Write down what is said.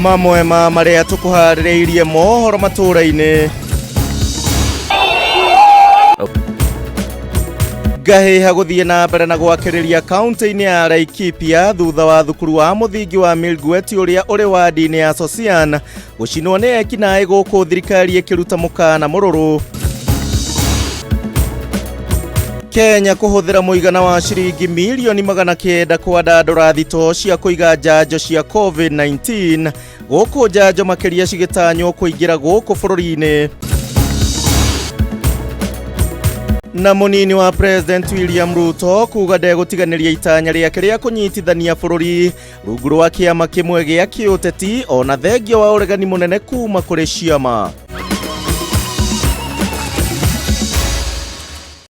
Mamwe ma marĩa tũkũharĩrĩirie mohoro matũũra-inĩ. Ngahĩha gũthiĩ na mbere na gwakĩrĩria kaunti-inĩ ya Laikipia thutha wa thukuru wa mũthingi wa Milgweti ũrĩa ũrĩ wadi-inĩ ya Sosian gũcinwo nĩ ekinaĩ gũkũ thirikari ĩkĩruta mũkana mũrũrũ. Kenya kũhũthĩra mũigana wa ciringi mirioni 900 kwandandũra thitoo cia kũiga njanjo cia COVID-19 gũkũ njanjo makĩria cigĩtanywo kũingĩra gũkũ bũrũri-inĩ. Na mũnini wa President William Ruto kuga ndegũtiganĩria itanya rĩake rĩa kũnyitithania bũrũri rungu rwa kĩama kĩmwe gĩa kĩũteti ona thengia wa ũregani mũnene kuma kũrĩ ciama.